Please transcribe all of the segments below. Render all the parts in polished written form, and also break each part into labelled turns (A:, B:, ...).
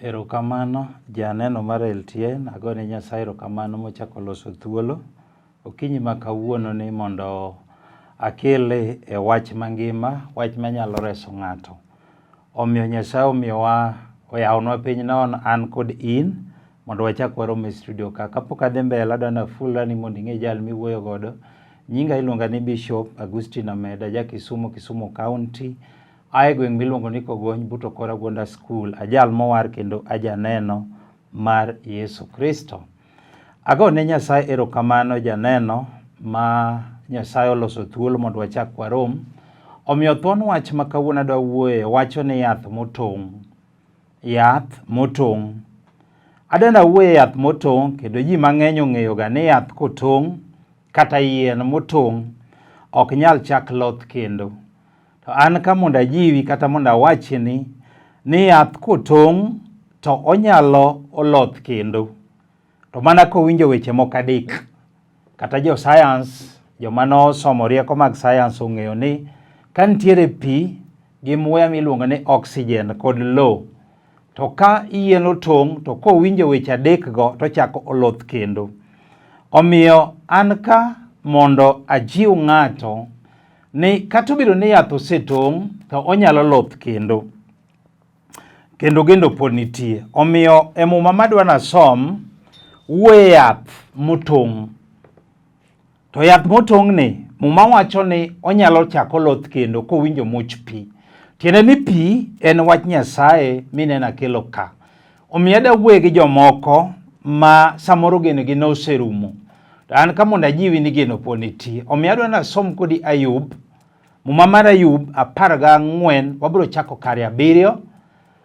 A: Erokamano janeno mar LTN, agone Nyasaye erokamano mochako loso thuolo okinyi ma kawuono ni mondo akele e wach mangima, wach manyalo reso ng'ato. Omiyo Nyasaye omiyowa oyawonwa piny nono an kod in mondo wachak warom e studio ka. Kapok adhi mbele adwa nafulra ni mondo ing'e jal miwuoyo godo. Nyinga iluonga ni Bishop Agustino Omeda, ja Kisumu, Kisumu County. Ae gweng' miluongo ni Kogony but Okora Gwanda School, ajal mowar kendo ajaneno mar Yesu Kristo. Agone Nyasaye erokamano janeno ma Nyasaye oloso thuolo mondo wachak warom. Omiyo thuon wach ma kawuono adwa wuoye wacho ni yath motong'. Yath motong'. Adwa nawuoye yath motong' kendo ji mang'eny ong'eyo ga ni yath kotong' kata yien motong' ok nyal chak loth kendo. To an ka mondo ajiwi kata mondo awachni ni yath kotong' to onyalo oloth kendo. To mana kowinjo weche moko adek. Kata jo science, joma nosomo rieko mag science ong'eyo ni ka nitiere pi gi muya miluongo ni oxygen kod lowo, to ka yien otong' to kowinjo weche adek go to ochako oloth kendo. Omiyo an ka mondo ajiw ng'ato ni kata obedo ni yath osetong' to onyalo loth kendo. Kendo geno pod nitie. Omiyo e muma madwa nasom wuoye yath motong'. To yath motong' ni muma wacho ni onyalo chako loth kendo kowinjo much pi. Tiende ni pi en wach Nyasaye mineno akelo ka. Omiyo adwa wuoye gi jomoko ma samoro geno gi noserumo. To an ka mondo ajiwi ni geno pod nitie. Omiyo adwa nasom kodi Ayub, muma mar Ayub 14, wabiro chako kare 7,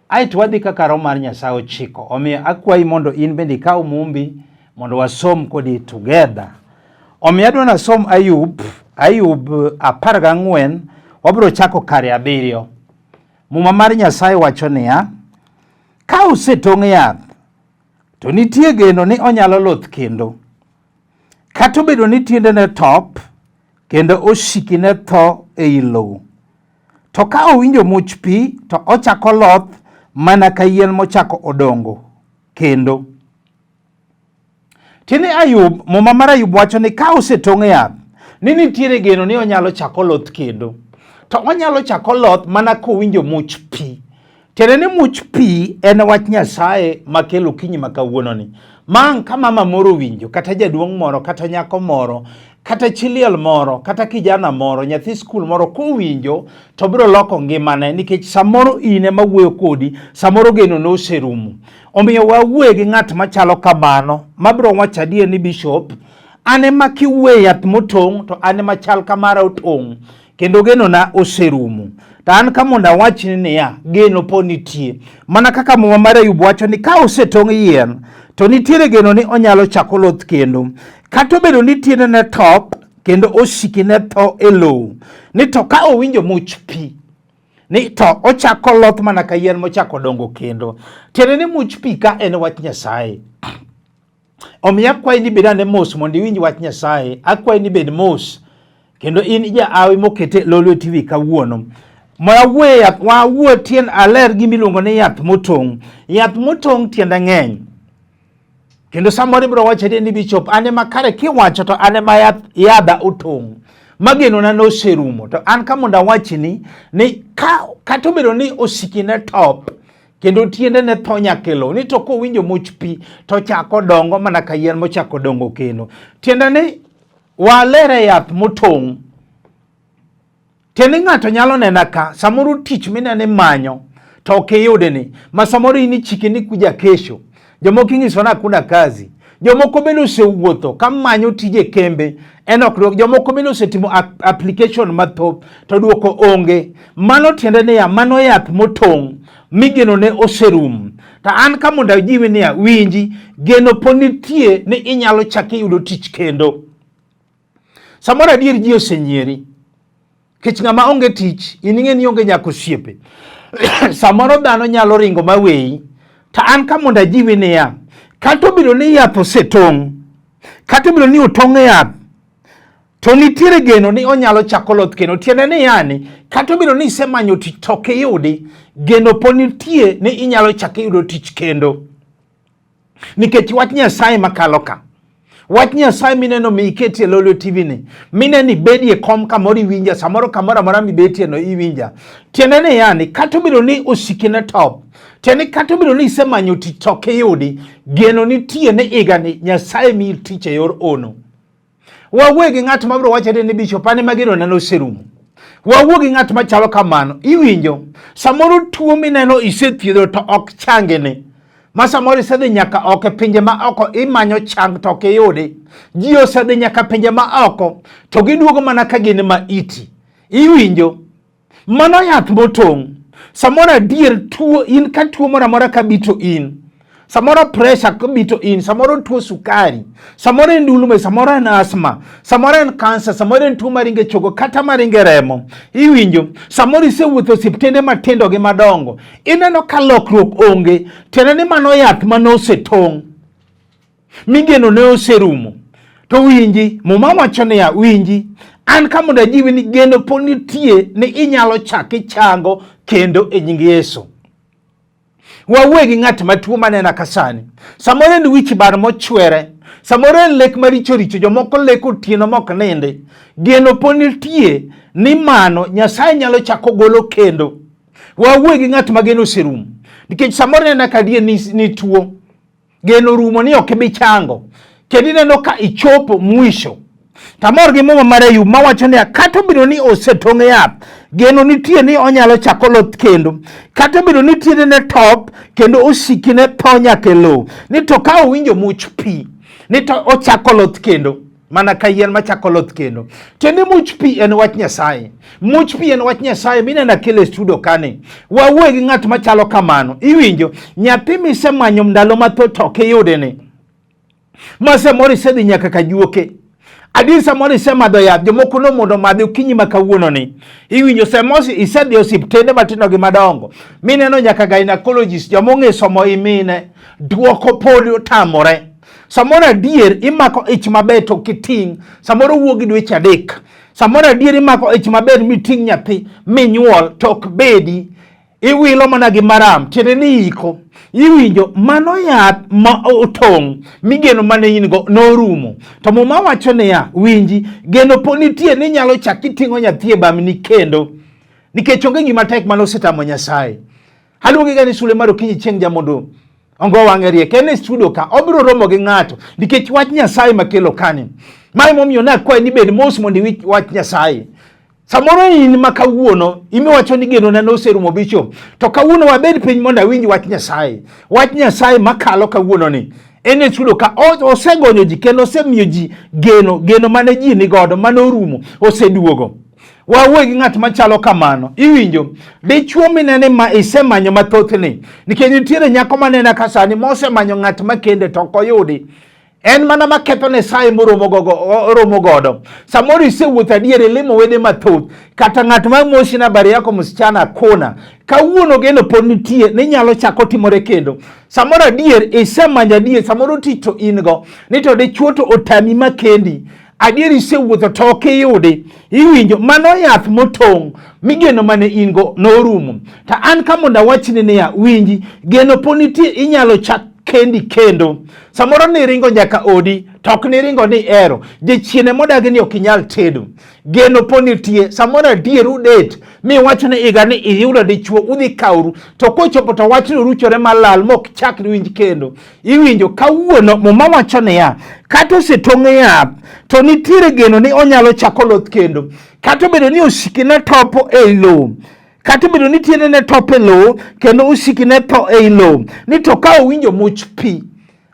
A: aeto wadhi kaka roho mar Nyasaye ochiko. Omiyo akwayi mondo in bende ikaw mumbi mondo wasom kodi together. Omiyo adwa nasom Ayub, Ayub 14, wabiro chako kare 7. Muma mar Nyasaye wacho niya, ka osetong' yath, to nitie geno ni onyalo loth kendo. Kata obedo ni tiendene top, kendo osikine tho ei lowo. To ka owinjo much pi, to ochako loth mana ka yien mochako odongo kendo. Tiende Ayub, muma mar Ayub wacho ni ka osetong' yath, ni nitiere geno ni onyalo chako loth kendo. To onyalo chako loth mana kowinjo much pi. Tiende ni much pi en wach Nyasaye makelo okinyi ma kawuononi. Ma ka mama moro owinjo, kata jaduong' moro, kata nyako moro, kata chi liel moro, kata kijana moro, nyathi skul moro kowinjo to biro loko ngimane nikech samoro in ema wuoyo kodi, samoro geno noserumo. Omiyo wawuoye gi ng'at machalo kamano mabiro wacho adier ni bishop, an ema kiwuoye yath motong' to an ema chal kamara otong' kendo genona oserumo. To an ka mondo awachni niya, geno pod nitie. Mana kaka muma mar Ayub wacho ni ka osetong' yien, to nitiere geno ni onyalo chako loth kendo. Kata obedo ni tiendene top kendo osikine tho e lowo, ni to ka owinjo much pi, ni to ochako loth mana ka yien mochako dongo kendo. Tiende ni much pi ka en wach Nyasaye. Omiyo akwayi ni bed ane mos mondo iwinj wach Nyasaye. Akwayi ni bed mos kendo in jaawi mokete Lolwe TV kawuono. Wawuoye yath, wawuo tiend aler gima iluongo ni yath motong'. Yath motong' tiende ng'eny. Kendo samoro ibiro wacho ni Bishop, an ema kare kiwacho to an ema yath yadha otong'. Magenona noserumo. To an ka mondo awachni ni ka kata obedo ni osikine top kendo tiendene tho nyaka e lowo ni to kowinjo much pi to chako dongo mana ka yien mochako dongo kendo. Tiende ni walere yath motong'. Tiende ng'ato nyalo nena ka samoro tich minene manyo to ok iyude ni ma samoro in ichike ni kuja kesho. Jomoko ing'iso ni hakuna kazi. Jomoko bende osewuotho ka manyo tije kembe en ok dwok. Jomoko bende osetimo application mathoth to dwoko onge. Mano tiende niya, mano yath motong' migeno ne oserumo. To an ka mondo ajiwi niya, winji, geno pod nitie ni inyalo chak iyudo tich kendo. Samoro adier ji osenyieri. Kech ng'ama onge tich, in ing'e ni onge nyaka osiepe. Samoro dhano nyalo ringo maweyi. To an ka mondo ajiwi niya, kata obedo ni yath osetong', kata obedo ni otong' yath,
B: To nitiere geno ni onyalo chako loth kendo. Tiende ni yani, kata obedo ni isemanyo tich to ok iyudi, geno pod nitie ni inyalo chako iyudo tich kendo. Nikech wach Nyasaye makalo ka. Wach Nyasaye mineno mi iketie Lolwe TV ni, mineno ibedie kom kamoro iwinja, samoro kamoro amora mibetie no iwinja. Tiende ni yani, kata obedo ni osiki ne top, tiende ni kata obedo ni isemanyo tich to ok iyudi, geno nitie ni higani Nyasaye miyi tich e yor ono. Wawuoye gi ng'at ma biro wacho ni bishop an ema genona noserumo. Wawuo gi ng'at machalo kamano. Iwinjo, samoro tuo mineno isethiedho to ok changini. Ma samoro isedhi nyaka oko e pinje ma oko imanyo chang to ok iyudi. Ji osedhi nyaka pinje ma oko to giduogo mana ka gin ma iti. Iwinjo, Mano yath motong'. Samoro adier tuo in ka tuo moro amora ka bito in. Samoro pressure ka bito in, samoro tuo sukari, samoro en ndulme, samoro en asthma, samoro en kansa, samoro en tuo maringe chogo kata maringe remo. Iwinjo, samoro isewuotho osiptende matindo gi madongo. Ineno ka lokruok onge, tiende ni mano yath mane osetong'. Migeno ne oserumo. To winji, Muma wacho niya, winji, an ka mondo ajiwi ni geno pod nitie ni inyalo chak ichango kendo e nying Yesu. Wawuoye gi ng'at matuo manena ka sani. Samoro en wich bar mochwere, samoro en lek maricho richo, jomoko lek otieno mok nindi. Geno pod nitie ni mano Nyasaye nyalo chako golo kendo. Wawuoye gi ng'at ma geno oserumo. Nikech samoro ineno ka adier ni tuo. Geno rumo ni ok ibi chango. Kendo ineno ka ichopo mwisho. Tamor gi muma mar Ayub mawacho niya, kata obedo ni osetong' yath, geno nitie ni onyalo chako loth kendo. Kata obedo ni tiendene top kendo osikine tho nyaka e lowo, ni to ka owinjo much pi, ni to ochako loth kendo. Mana ka yien machako loth kendo. Tiende much pi en wach Nyasaye. Much pi en wach Nyasaye mineno akelo e studio kani. Wawuoye gi ng'at machalo kamano. Iwinjo, nyathi misemanyo ndalo mathoth to ok iyude ni. Ma samoro isedhi nyaka kajuoke. Adier samoro isemadho yath, jomoko no mondo omadhi okinyi ma kawuono ni. Iwinjo samoro isedhi osiptende matindo gi madongo. Mineno nyaka gynecologist, joma ong'e somo imine, duoko pod otamore. Samoro adier imako ich maber to ok iting', samoro wuok gi dweche adek. Samoro adier imako ich maber miting' nyathi minyuol to ok bedi. Iwilo mana gi maram, tiende ni iko. Iwinjo mano yath ma otong' migeno mane in go norumo. To Muma wacho niya, winji, geno pod nitie ni inyalo chak iting'o nyathi e bamni kendo. Nikech onge gima tek mane osetamo Nyasaye. Aluonge ga ni sule mar okinyi chieng' jamondo ongo wang'e riek. En e studio ka, obiro romo gi ng'ato nikech wach Nyasaye makelo kani. Ma emomiyo nakwayi ni bed mos mondo iwinj wach Nyasaye. Samoro in ma kawuono imiwacho ni genona noserumo bishop, to kawuono wabed piny mondo awinj wach Nyasaye. Wach Nyasaye makalo kawuono ni en e studio ka osegonyo ji kendo osemiyo ji geno, geno mane ji nigodo mane orumo oseduogo. Wawuoye gi ng'at machalo kamano. Iwinjo, dichuo minene ma isemanyo mathothni, nikech nitiere nyako manena ka sani mosemanyo ng'at makende to ok oyudi. En mana maketho ne saye moromo godo. Samoro isewuotho adier ilimo wede mathoth, kata ng'at ma mosi na habari yako msichana hakuna. Kawuono geno pod nitie ni nyalo chako timore kendo. Samoro adier isemanyo adier, samoro tich to in go, ni to dichuo to otami makendi. Adier isewuotho to ok iyudi. Iwinjo, mano yath motong' migeno mane in go norumo. To an ka mondo awachni niya, winji, geno pod nitie inyalo chak kendi kendo. Samoro niringo nyaka odi to ok niringo ni ero. Jachiene modagi ni ok inyal tedo. Geno pod nitie. Samoro adier udet miwacho ni higa ni iyudo dichuo udhi kawru to kochopo to wachno ruchore malal mok chak winj kendo. Iwinjo kawuono Muma wacho niya, kata osetong' yath to nitiere geno ni onyalo chako loth kendo. Kata obedo ni osiki ne topo ei lowo, kata obedo ni tiende ne top e lowo kendo osiki ne tho ei lowo, ni to ka owinjo much pi,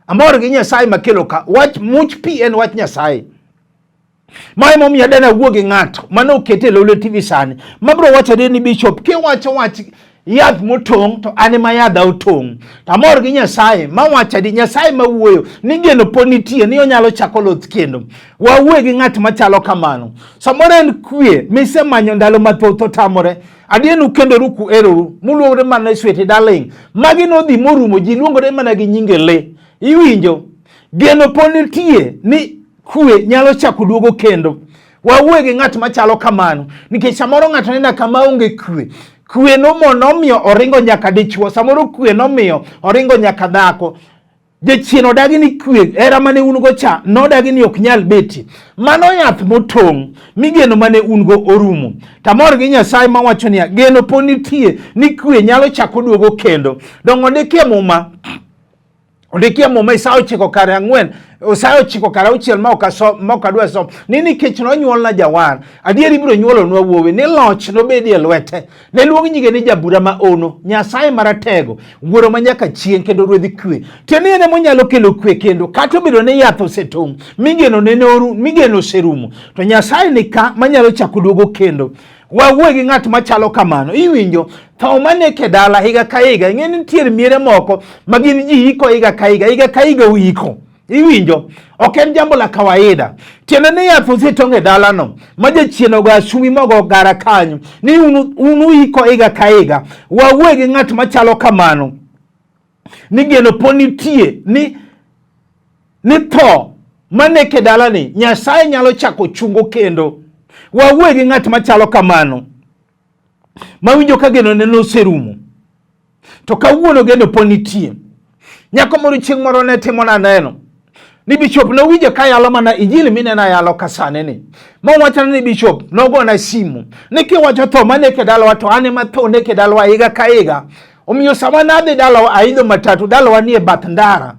B: amor gi Nyasaye makelo ka wach much pi en wach Nyasaye. Ma emomiyo adana wuo gi ng'ato mane okete e Lolwe TV sani mabiro wacho ni bishop kiwacho wach yath motong' to an ema yadha otong'. To amor gi Nyasaye mawacho adi Nyasaye mawuoyo ni geno pod nitie ni onyalo chako loth kendo. Wawuoye gi ng'at machalo kamano. Samoro en kwe misemanyo ndalo mathoth otamore. Adier nukendoru kuheroru muluongore mana ni sweetie darling. Magi nodhi morumo ji luongore mana gi nyinge le. Iwinjo? Geno pod nitie ni kwe nyalo chako duogo kendo. Wawuoye gi ng'at machalo kamano nikech samoro ng'ato nena kama onge kwe. Kwe nomiyo oringo nyaka dichuo, samoro kwe nomiyo oringo nyaka dhako. Jachien odagi ni kwe, hera mane un go cha nodagi ni ok nyal betie. Mano yath motong' migeno mane un go orumo. Tamor gi Nyasaye mawacho niya, geno pod nitie ni kwe nyalo chako duogo kendo. Dongo ondikie Muma ondikie Muma sa 9:04, sa 9:06 ma ok adwa somo ni nikech nonyuolna jawar, adier ibiro nyuolonwa wuowi, ni loch nobedi e lwete. Ne luong nyinge ni Jabura ma ono, Nyasaye maratego, Wuoro ma nyaka chieng' kendo Ruodh kwe. Tiende ni en ema onyalo kelo kwe kendo, kata obedo ni yath osetong', migeno nene oru, migeno oserumo, to Nyasaye ni ka manyalo chako duogo kendo. Wawuoye gi ng'at machalo kamano. Iwinjo tho maneko e dala higa ka higa. Ing'e ni nitiere miere moko ma gin ji iko higa ka higa, higa ka higa uiko. Iwinjo? Ok en jambo la kawaida. Tiende ni yath osetong' e dalano ma jachien ogo asumi mogo gara kanyo ni un uiko higa ka higa. Wawuoye gi ng'at machalo kamano ni geno pod nitie ni tho maneko e dalani Nyasaye nyalo chako chungo kendo. Wawuoye gi ng'at machalo kamano mawinjo ka geno ne noserumo to kawuono geno pod nitie. Nyako moro chieng' moro ne timona neno ni bishop nowinjo ka yalo mana injili mineno ayalo ka sani ni mowachona ni bishop nogona simu ni kiwacho tho maneko e dalawa to an ema tho neko e dalawa higa ka higa. Omiyo sama nadhi dalawa aidho matatu, dalawa nie bath ndara.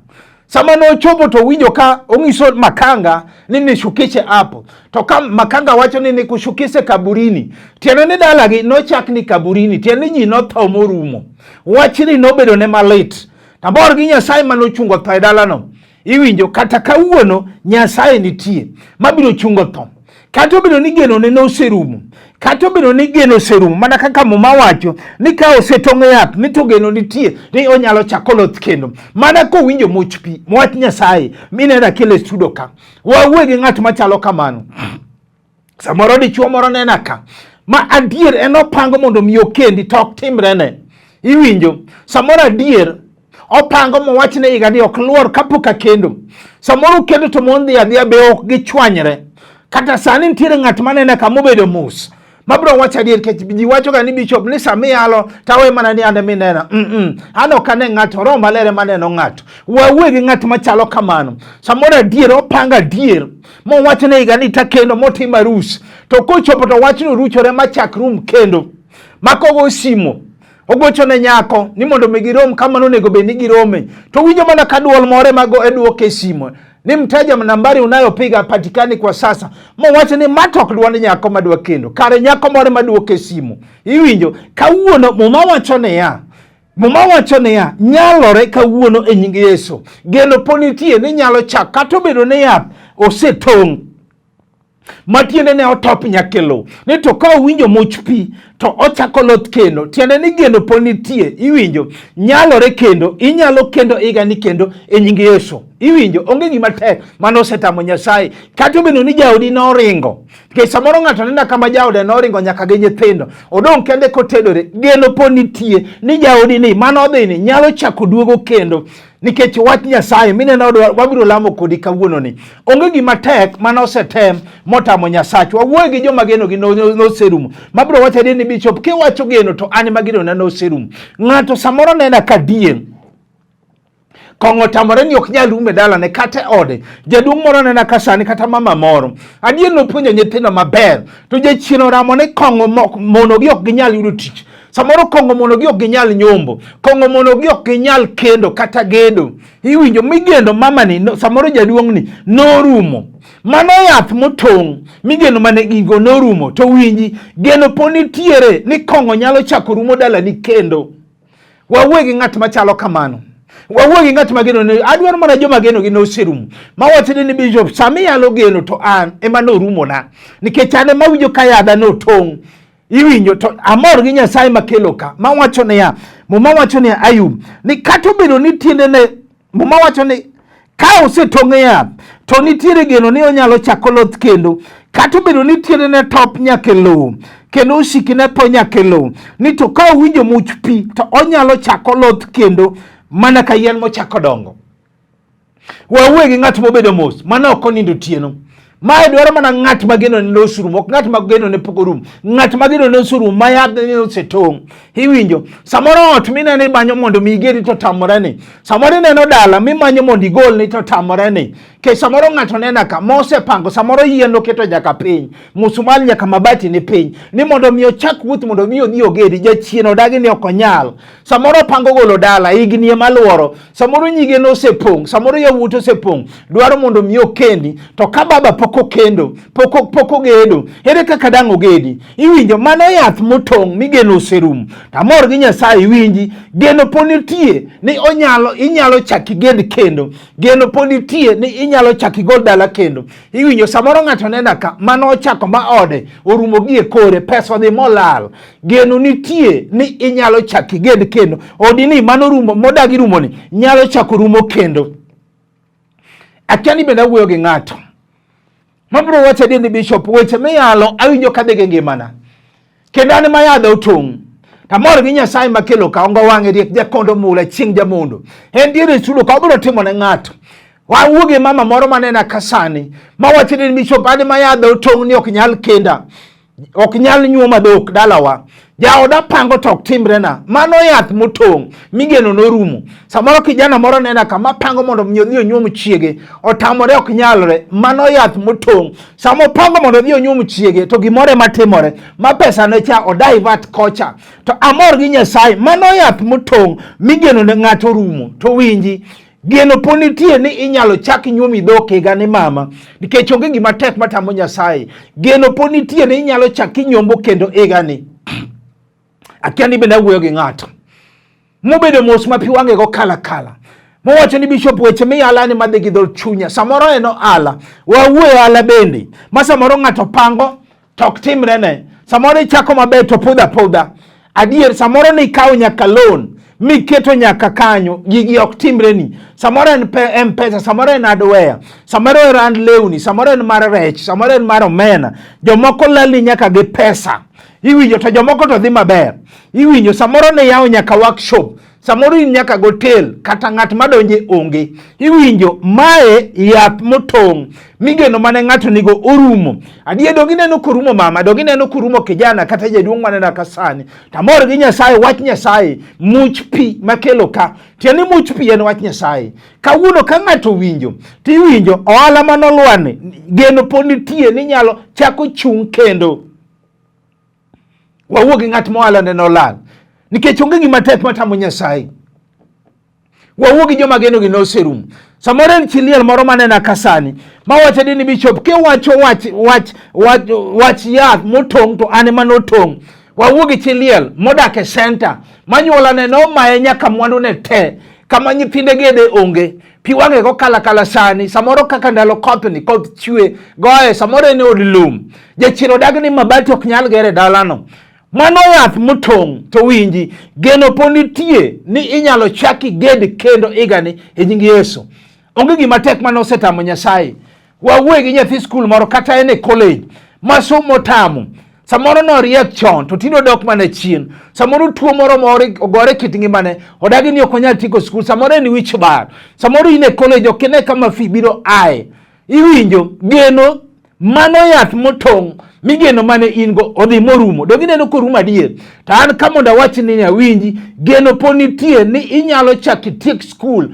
B: Sama nochopo to winjo ka onyiso makanga ni nishukishe hapo, to ka makanga wacho ni nikushukishe kaburini, tiende ni dalagi nochak ni kaburini, tiende ni ji notho morumo. Wachni nobedo ne malit. Tamor gi Nyasaye manochungo tho e dalano. Iwinjo kata kawuono Nyasaye nitie mabiro chungo tho. Kata obedo ni geno ne noserumo, kata obedo ni geno oserumo, mana kaka Muma wacho ni ka osetong' yath ni to geno nitie ni onyalo chako loth kendo. Mana kowinjo much pi, wach Nyasaye mineno akelo e studio ka. Wawuoye gi ng'at machalo kamano. Samoro dichuo moro nena ka ma adier en opango mondo mi okendi to ok timrene. Iwinjo? Samoro adier opango mowach ne higa ni ok luor kapok akendo. Samoro okendo to mon dhi adhiya be ok gichwanyre. Kata sani nitiere ng'at manene kama obedo mos mabiro wacho adier nikech ji wacho ga ni bishop ni sama iyalo tawe mana ni an minena. An ok ane ng'ato, Roho Maler ema neno ng'ato. Wawuoye gi ng'at machalo kamano. Samoro adier opango adier mowacho ne higa ni takendo motimo arus to kochopo to wachno ruchore machak rum kendo makogo simo ogocho ne nyako ni mondo mi girom kama nonego bed ni girome to winjo mana ka duol more mago e duoke e simo ni mteja nambari unayopiga patikani kwa sasa, mowacho ni ma to ok dwond nyako madwa kendo, kare nyako moro maduoke e simo. Iwinjo kawuono Muma wacho niya, Muma wacho niya, nyalore kawuono e nying Yesu. Geno pod nitie ni nyalo chak kata obedo ni yath osetong' matiende ne otop nyaka e lowo ni to ka owinjo much pi to ochako loth kendo, tiende ni geno pod nitie. Iwinjo, nyalore kendo, inyalo kendo higa ni kendo e nying Yesu. Iwinjo, onge gima tek mano osetamo Nyasaye, kata obedo ni jaodi noringo. Nikech samoro ng'ato neno kama jaode noringo nyaka gi nyithindo, odong' kende kotedore, geno pod nitie ni jaodi ni mano odhi ni nyalo chako duogo kendo nikech wach Nyasaye mineno wabiro lamo kodi kawuono ni onge gima tek mane osetem motamo Nyasachwa. Wawuoyo gi joma geno gi noserumo, mabiro wacho adier ni bishop kiwacho geno to an ema genona noserumo. Ng'ato samoro nena ka dien kong'o otamore ni ok nyal rumo e dalane kata e ode. Jaduong' moro nena ka sani kata mama moro adier nopuonjo nyithindo maber to jachien oramo ni kong'o monogi ok ginyal yudo tich. Samoro kong'o monogi ok ginyal nyombo, kong'o monogi ok ginyal kendo kata gedo. Iwinjo migendo mamani no, samoro jaduong'ni norumo. Mano yath motong' migeno mane gigo norumo to winji geno pod nitiere ni kong'o nyalo chako rumo dalani kendo. Wawuoye gi ng'at machalo kamano. Wawuoye gi ng'at mageno ne adwaro mana joma geno gi noserumo. Mawacho ni bishop sama iyalo geno to an ema norumona nikech an ema awinjo ka yadha notong'. Iwinjo to amor gi Nyasaye makelo ka. Mawacho niya, Muma wacho niya Ayub ni kata obedo ni tiendene Muma wacho ni ka osetong' e yath to nitiere geno ni onyalo chako loth kendo, kata obedo ni tiendene top nyaka e lowo kendo osikine tho nyaka e lowo, ni to ka owinjo much pi to onyalo chako loth kendo mana ka yien mochako dongo. Wawuoye gi ng'at mobedo mos mane ok onindo otieno, Mae dwaro mana ng'at ma geno ne oserumo, ok ng'at ma geno ne pok orumo. Ng'at ma geno ne oserumo, ma yadh ne osetong'. Iwinjo? Samoro ot mineno imanyo mondo mi igeri to tamore ni. Samoro ineno dala mimanyo mondo igol ni to tamore ni. Ke samoro ng'ato nena ka mosepango, samoro yien oketo nyaka piny, musumari nyaka mabati ni piny, ni mondo mi ochak wuoth mondo mi odhi ogedi, jachien odagi ni ok onyal. Samoro opango golo dala higni ema luoro, samoro nyige nosepong', samoro yawuote osepong', dwaro mondo mi okendi, to ka baba pok okendo, pok ogedo, ere kaka dang' ogedi? Iwinjo mano yath motong' migeno oserumo. To amor gi Nyasaye iwinji, geno pod nitie ni onyalo inyalo chak iged kendo. Geno pod nitie ni inyalo chak igol dala kendo. Iwinjo samoro ng'ato nena ka mano ochako ma ode orumo gi e kore, pesa odhi molal. Geno nitie ni inyalo chak iged kendo. Odi ni mano rumo modagi rumo ni nyalo chako rumo kendo. Akia ni bende awuoyo gi ng'ato. Mabiro wacho adier ni bishop weche miyalo awinjo kadhi gi ngimana. Kendo an ma yadha otong'. Tamor gi Nyasaye makelo ka ongo wang'e riek jakondo mula chieng' jamondo. En diere sudo ka obiro timo ne ng'ato. Wawuo gi mama moro manena ka sani mawacho ni bishop an ma yadha otong' ni ok nyal kenda. Ok nyal nyuoma dhok dalawa. Jaoda pango to ok timrena. Mano yath motong' migeno norumo. Samoro kijana moro nena kama pango mondo mi odhi onyuom chiege, otamore ok nyalre. Mano yath motong'. Sama opango mondo odhi onyuom chiege to gimoro ema timore ma pesa ne cha odivert kocha. To amor gi Nyasaye, mano yath motong' migeno ne ng'ato rumo. To winji, geno pod nitie ni inyalo chak nyuomi dhok higa ni mama, nikech onge gima tek matamo Nyasaye. Geno pod nitie ni inyalo chak inyombo kendo higa ni. Akia ni bende awuoyo gi ng'ato mobedo mos ma pi wang'e go kala kala, mowacho ni bishop weche miyala ni madhi gi dho chunya. Samoro en ohala, wawuoyo ohala bende ma samoro ng'ato pango to ok timre ne. Samoro ichako maber to podho apodha. Adier samoro ni ikawo nyaka loan miketo nyaka kanyo, gigi ok timreni. Samoro en M-Pesa, samoro en hardware, samoro en rand lewni, samoro en mar rech, samoro en mar omena. Jomoko lalni nyaka gi pesa. Iwinjo to jomoko to dhi maber. Iwinjo samoro ne yawo nyaka workshop, samoro in nyaka gotel, kata ng'at madonje onge. Iwinjo mae yath motong' migeno mane ng'ato nigo orumo. Adier donge ineno korumo mama, donge ineno korumo kijana kata jaduong' maneno ka sani. Tamor gi Nyasaye, wach Nyasaye, much pi makelo ka. Tiende ni much pi en wach Nyasaye. Kawuono ka ng'ato winjo, to iwinjo ohala manolwani, geno pod nitie ni nyalo chako chung' kendo. Wawuo gi ng'at mohala ne nolal, nikech onge gima tek matamo Nyasaye. Wawuo gi joma genogi noserumo. Samoro en chi liel moro manena ka sani mawacho ni bishop kiwacho wach wach wach wach yath motong' to an ema notong'. Wawuo gi chi liel modak e center manyuolane nomaye nyaka mwandune te, kama nyithinde gede onge. Pi wang'e go kala kala sani, samoro kaka ndalo kothni, koth chwe goye, samoro en e od lum. Jachien odagi ni mabati ok nyal ger e dalano. Mano yath motong' to winji, geno pod nitie ni inyalo chak iged kendo higani e nying Yesu. Onge gima tek mane osetamo Nyasaye. Wawuoye gi nyathi skul moro kata en e college ma somo tamo. Samoro noriek chon to tinde odok mana chien. Samoro tuo moro ma ogore kit ngimane, odagi ni ok onyal tieko skul. Samoro en wich bar. Samoro in e college ok ine kama fee biro aye. Iwinjo geno mano yath motong' migeno mane in go odhi morumo. Donge ineno korumo adier? To an ka mondo awach ni awinji, geno pod nitie ni inyalo chak itiek skul,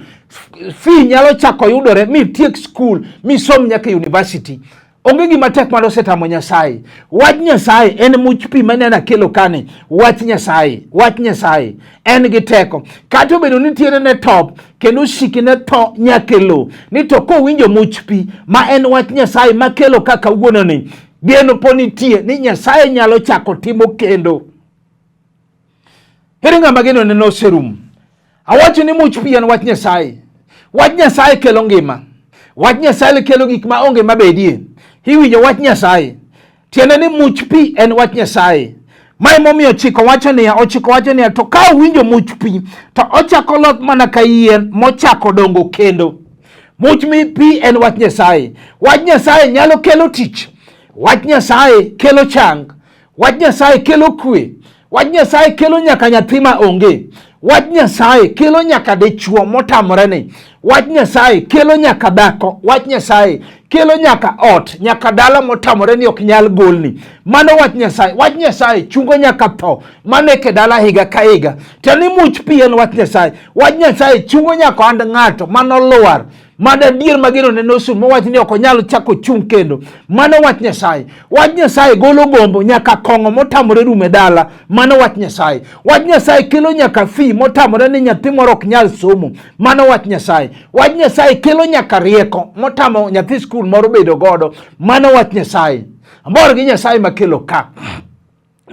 B: fee nyalo chako yudore mi itiek skul misom nyaka university. Onge gima tek mane osetamo Nyasaye. Wach Nyasaye en much pi maneno akelo kani. Wach Nyasaye, wach Nyasaye en gi teko. Kata obedo ni tiende ne top kendo osiki ne tho nyaka e lowo, ni to kowinjo much pi ma en wach Nyasaye makelo ka kawuononi, geno pod nitie ni Nyasaye nyalo chako timo kendo. Ere ng'ama geno ne noserumo? Awacho ni much pi en wach Nyasaye. Wach Nyasaye kelo ngima. Wach Nyasaye kelo gik ma onge mabedie. Iwinjo wach Nyasaye. Tiende ni much pi en wach Nyasaye. Ma emomiyo ochiko wacho niya, ochiko wacho niya, to ka owinjo much pi to ochako loth mana ka yien mochako dongo kendo. Much pi en wach Nyasaye. Wach Nyasaye nyalo kelo tich. Wach Nyasaye kelo chang. Wach Nyasaye kelo kwe. Wach Nyasaye kelo nyaka nyathi ma onge. Wach Nyasaye kelo nyaka dichuo motamore ni. Wach Nyasaye kelo nyaka dhako. Wach Nyasaye kelo nyaka ot, nyaka dala motamore ni ok nyal golni. Mano wach Nyasaye. Wach Nyasaye chungo nyaka tho maneke dala higa ka higa. Tiende ni much pi en wach Nyasaye. Wach Nyasaye chungo nyaka ohand ng'ato manolwar mano adier ma geno ne nosum mowach ni ok onyal chako chung' kendo. Mano wach Nyasaye. Wach Nyasaye golo gombo nyaka kong'o motamore rumo e dala. Mano wach Nyasaye. Wach Nyasaye kelo nyaka fi motamore ni nyathi moro ok nyal somo. Mano wach Nyasaye. Wach Nyasaye kelo nyaka rieko motamo nyathi skul moro bedo godo. Mano wach Nyasaye. Amor gi Nyasaye makelo ka.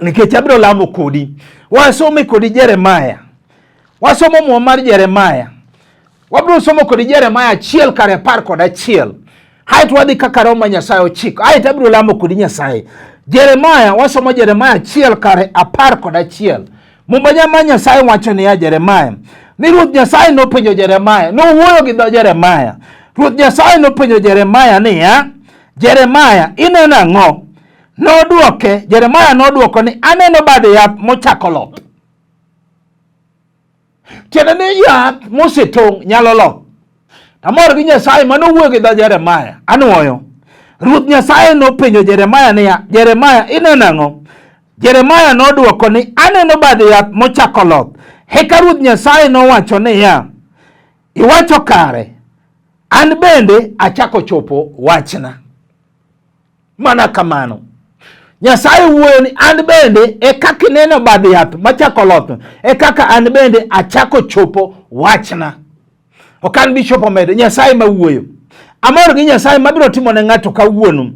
B: Nikech abiro lamo kodi. Wasome kodi Jeremaya. Wasomo muma mar Jeremaya. Wabiro somo kodi Jeremaya 1 kare 11. Haeto wadhi kaka Roho ma Nyasaye ochiko. Haeto abiro lamo kodi Nyasaye. Jeremaya, wasomo Jeremaya 1 kare 11. Muma ma Nyasaye wacho niya Jeremaya, ni Ruoth Nyasaye nopenjo Jeremaya, nowuoyo gi dho Jeremaya. Ruoth Nyasaye nopenjo Jeremaya niya, Jeremaya, ineno ang'o? Nodwoke, Jeremaya nodwoko ni aneno bad yath mochako loth. Tiende ni yath mosetong' nyalo loth. Amor gi Nyasaye mano wuoyo gi dho Jeremaya. Anwoyo. Ruoth Nyasaye nopenjo Jeremaya niya, Jeremaya, ineno ang'o? Jeremaya nodwoko ni aneno bad yath mochako loth. Eka Ruoth Nyasaye nowacho niya, iwacho kare, an bende achako chopo wachna. Mana kamano. Nyasaye wuoyo ni an bende e kaka ineno bad yath machako loth, e kaka an bende achako chopo wachna. Ok an bishop omedo, Nyasaye ma wuoyo. Amor gi Nyasaye mabiro timo ne ng'ato kawuono.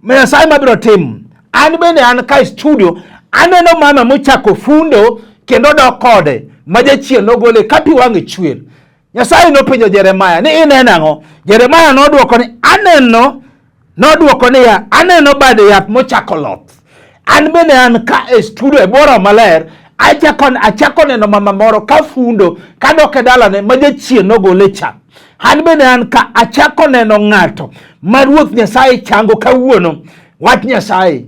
B: Nyasaye mabiro timo. An bende an ka e studio, aneno mama mochako fundo kendo dok kode, ma jachien nogole ka pi wang'e chwer. Nyasaye nopenjo Jeremaya ni ineno ang'o? Jeremaya nodwoko ni aneno, nodwoko niya, aneno bad yath mochako loth. An bende an ka e studio e bworo maler, achako neno mama moro ka fundo kadok e dalane ma jachien nogole cha. An bende an ka achako neno ng'ato ma Ruoth Nyasaye chango kawuono. Wach Nyasaye.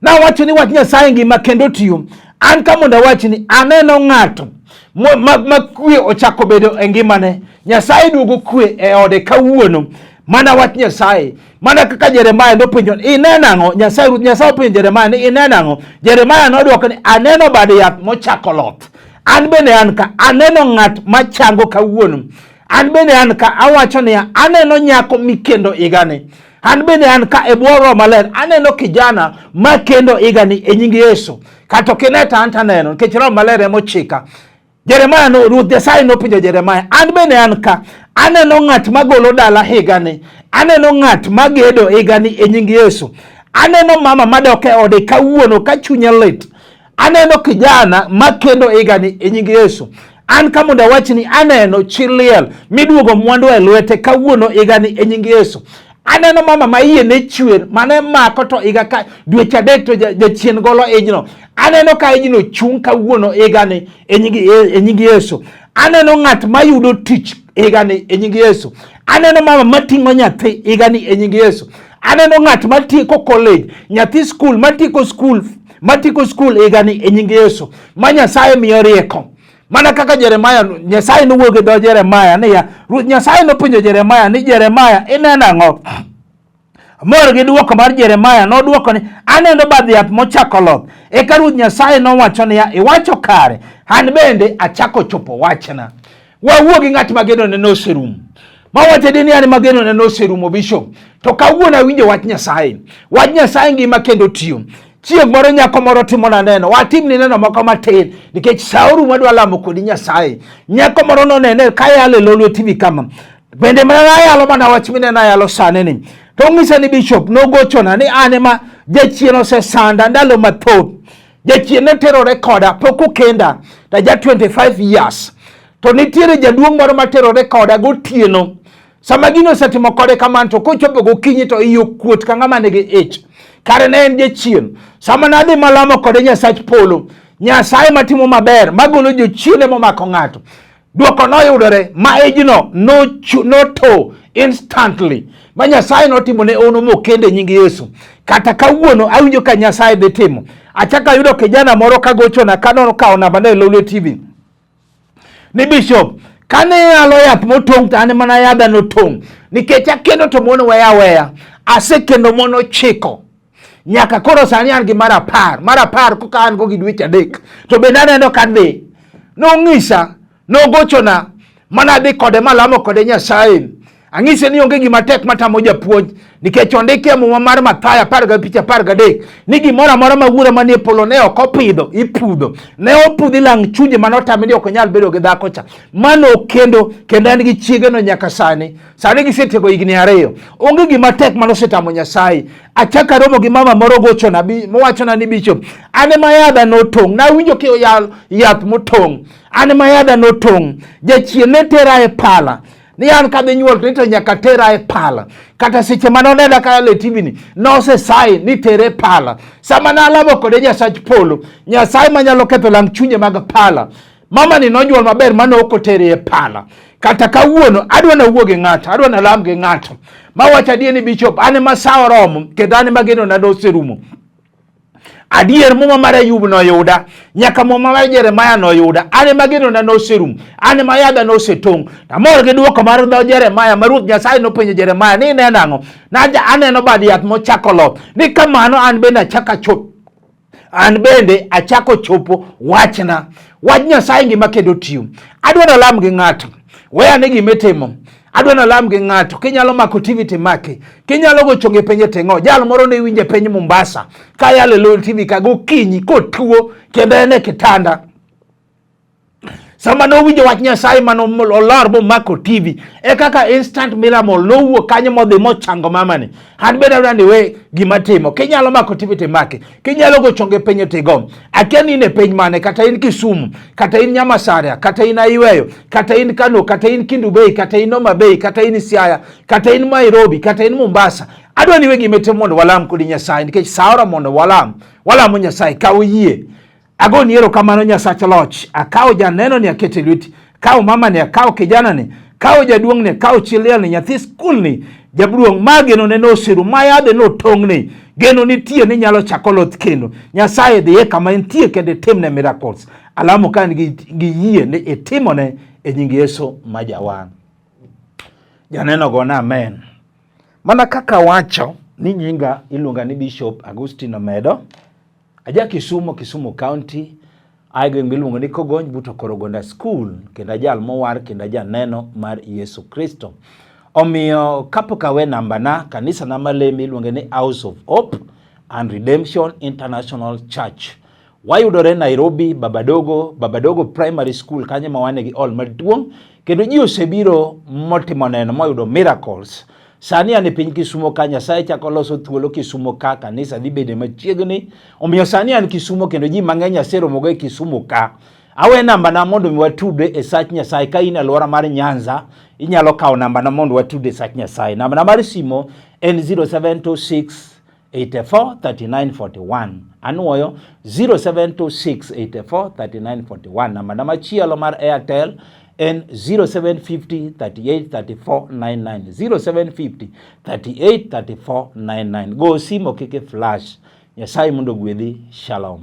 B: Nawacho ni wach Nyasaye ngima kendo tiyo. An ka mondo awach ni aneno ng'ato ma kwe ochako bedo e ngimane. Nyasaye duogo kwe e ode kawuono. Mana wach Nyasaye. Mana kaka Jeremaya nopenjo ineno ang'o? Nyasaye Ruoth Nyasaye openjo Jeremaya ni ineno ang'o? Jeremaya nodwoko ni aneno bad yath mochako loth. An bende an ka aneno ng'at machango kawuono. An bende an ka awacho niya aneno nyako mikendo higani. An bende an ka e bwo Roho Maler aneno kijana ma kendo higani e nying Yesu. Kata ok ine to an to aneno nikech Roho Maler ema ochika. Jeremaya no, Ruoth Nyasaye nopenjo Jeremaya, an bende an ka aneno ng'at magolo dala higani, aneno ng'at magedo higani e nying Yesu. Aneno mama madok e ode kawuono ka chunye lit. Aneno kijana makendo higani e nying Yesu. An ka mondo awach ni aneno chi liel miduogo mwandu e lwete kawuono higani e nying Yesu. Aneno mama ma iye ne chwer mane mako to higa ka dweche 3 to jachien golo ijno. Aneno ka ijno chung' kawuono higani e nying Yesu. Aneno ng'at mayudo tich higani e nying Yesu. Aneno mama mating'o nyathi higani e nying Yesu. Aneno ng'at matieko college, nyathi skul matieko skul, matieko skul higani e nying Yesu, ma Nyasaye miyo rieko. Mana kaka Jeremaya, Nyasaye nowuoyo gi dho Jeremaya niya, Ruoth Nyasaye nopenjo Jeremaya ni Jeremaya, ineno ang'o? Mor gi dwoko mar Jeremaya, nodwoko ni aneno badh yath mochako loth. Eka Ruoth Nyasaye nowacho niya, iwacho kare, an bende achako chopo wachna. Wawuo gi ng'at ma genone noserumo. Mawacho ni an mageno ne noserumo bishop. To kawuono awinjo wach Nyasaye. Wach Nyasaye ngima kendo tiyo. Chieng' moro nyako moro timona neno, watimni neno moko matin nikech sa orumo adwa lamo kodi Nyasaye. Nyako moro nonene kayalo e Lolwe TV kama. Bende mana ayalo mana wach mineno ayalo sani ni. To onyisa ni bishop nogochona ni an ema jachien osesanda ndalo mathoth. Jachien ne terore koda pok okenda to aja 25 years. To nitiere jaduong' moro materore koda gotieno. Sama gino osetimo kode kamano to kochopo gokinyi to iye okuot ka ng'ama nigi ich. Kare ne en jachien. Sama nadhi malamo kode Nyasach polo, Nyasaye matimo maber, magolo jochiende momako ng'ato. Dwoko noyudore ma ijno noto instantly. Ma Nyasaye notimo ne ono mokende nying Yesu. Kata kawuono awinjo ka Nyasaye dhi timo. Achako ayudo kijana moro kagochona kanokawo namba ne e Lolwe TV. Ni bishop, kane yalo yath motong' to an mana yadha notong' nikech akendo to mon weya aweya. Asekendo mon 9 nyaka koro sani an gi mar 10, mar 10 koka an go gi dweche 3 to bende aneno ka dhi. Nong'isa, nogochona mana adhi kode malamo kode Nyasaye. Ang'ise ni onge gima tek matamo japuonj nikech ondiki e muma mar Mathayo 15:13 ni gimoro amora ma wuora manie polo ne ok opidho ipudho. Ne opudhi lang chunje mane otame ni ok onyal bedo gi dhako cha. Mano kendo kendo en gi chiegeno nyaka sani. Sani gisetieko higni 2. Onge gima tek mane osetamo Nyasaye. Achako aromo gi mama moro gochona mowachona ni bishop, an ema yadha notong'. Nawinjo ki oyal yath motong'. An ema yadha notong'. Jachien ne tera e pala. Ni an kadhi nyuol to to nyaka tera e pala. Kata seche mane onena ka yalo e TV ni, nosesayi ni tere e pala. Sama nalamo kode Nyasach polo, Nyasaye manyalo ketho lang chunje mag pala. Mama ni nonyuol maber mane ok otere e pala. Kata kawuono adwa nawuo gi ng'ato, adwa nalam gi ng'ato. Mawacho adier ni bishop, an ema sa oromo kendo an ema genona noserumo. Adier muma mar Ayub noyuda, nyaka muma mar Jeremaya noyuda. An ema genona noserumo, an ema yadha nosetong'. Amor gi dwoko mar dho Jeremaya ma Ruoth Nyasaye nopenjo Jeremaya ni ineno ang'o? Naja aneno bad yath mochako loth. Ni kamano an bende achako achop. An bende achako chopo wachna. Wach Nyasaye ngima kendo tiyo. Adwa nalam gi ng'ato. We ane gima itimo. Adwa nalam gi ng'ato. Kinyalo mako TV timaki. Kinyalo go chonge penye ting'o. Jal moro ne winje piny Mombasa. Ka yalo e Lol TV ka gokinyi kotuo kendo en e kitanda. Sama nowinjo wach Nyasaye mane olor momako TV, e kaka instant miracle nowuok kanyo modhi mochango mamani. An bende adwa ni we gima timo. Kinyalo mako TV timaki. Kinyalo go chonge piny tigo. Akia ni in e piny mane, kata in Kisumu, kata in Nyamasaria, kata in Ayweyo, kata in Kano, kata in Kendu Bay, kata in Homa Bay, kata in Siaya, kata in Nairobi, kata in Mombasa. Adwa ni we gima itimo mondo walam kodi Nyasaye, nikech sa oromo mondo walam. Walamo Nyasaye ka oyie. Agoni erokamano Nyasach loch. Akawo janeno ni akete e lweti. Kawo mama ni, akawo kijana ni, kawo jaduong' ni, akawo chi liel ni, nyathi skul ni, jaduong' ma geno ne noseru, ma yadhe notong' ni, geno nitie ni nyalo chako loth kendo. Nyasaye dhiye kama entie kendo itimne miracles. Alamo ka an gi yie ni itimone e nying Yesu ma jawar. Janeno gona amen. Mana kaka wacho ni nyinga iluonga ni Bishop Agustino Omedo. Aja Kisumo, Kisumu County, ae gweng' miluongo ni Kogony but Okorogonda School, kendo ajal mowar kendo ajaneno mar Yesu Kristo. Omiyo kapok awe nambana, kanisa na maleme iluonge ni House of Hope and Redemption International Church. Wayudore Nairobi, Babadogo, Babadogo Primary School, kanyo ma wane gi hall maduong' kendo ji osebiro motimo neno moyudo miracles. Sani an e piny Kisumo ka, Nyasaye chako loso thuolo Kisumo ka, kanisa dhi bede machiegni. Omiyo sani an Kisumo kendo ji mang'eny aseromogo e Kisumo ka. Awe nambana mondo mi watudre e sach Nyasaye. Ka in e alwora mar Nyanza, inyalo kawo nambana mondo watudre e sach Nyasaye. Nambana mar simo en 0726 84 39 41. Anuoyo 0726 84 39 41. Nambana machielo mar Airtel en 0750 38 34 99. 0750 38 34 99. Go simo kik i flash. Nyasaye mondo ogwedhi. Shalom.